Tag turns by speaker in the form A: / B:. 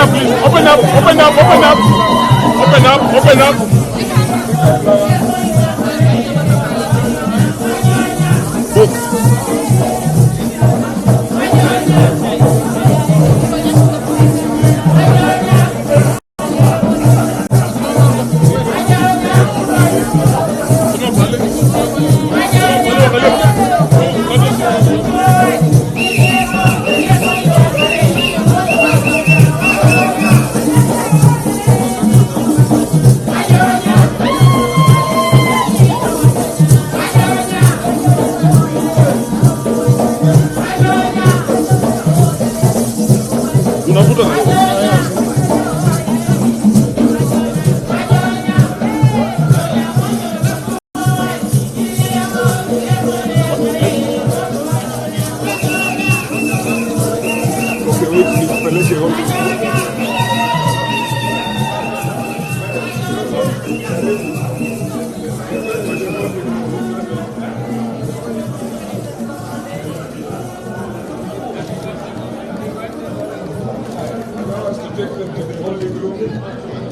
A: Open up, please. Open up, open up, open up. Open up, open up. Book. Unavuta na Okay, wait, nipeleke home. Allow us to take them to the holding room.